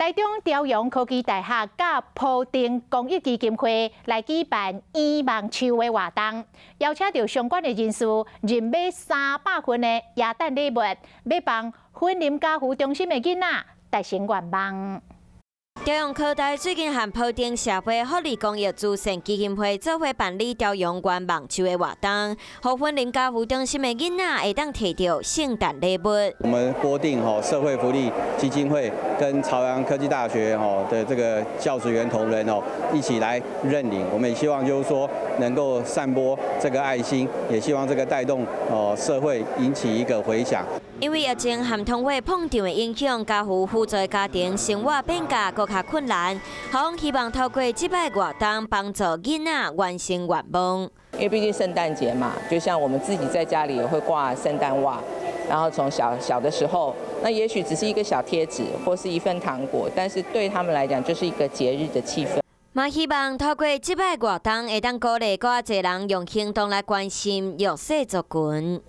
台中朝陽科技大學佮波定公益基金會來舉辦圓夢樹的活動，邀請著相關的人士認買300份的耶誕禮物，欲幫雲林家扶中心的囡仔達成願望。朝陽科大最近和波定社會福利公益慈善基金會做伙辦理朝陽願望樹的活動，予雲林家扶中心的囡仔會當提著聖誕禮物。我們波定吼社會福利基金會跟朝陽科技大學吼的這個教職員同仁哦一起來認領，我們也希望就是說能夠散播這個愛心，也希望這個帶動哦社會引起一個迴響。因為疫情和通貨膨脹的影響，家扶輔助家庭生活變甲閣較困難，校方希望透過這擺活動幫助囡仔完成願望。因為畢竟聖誕節嘛，就像我們自己在家裡也會掛聖誕襪，然後從小小的時候，那也許只是一個小貼紙或是一份糖果，但是對他們來講就是一個節日的氣氛。嘛希望透過這擺活動，會當鼓勵閣較濟人用行動來關心弱勢族群。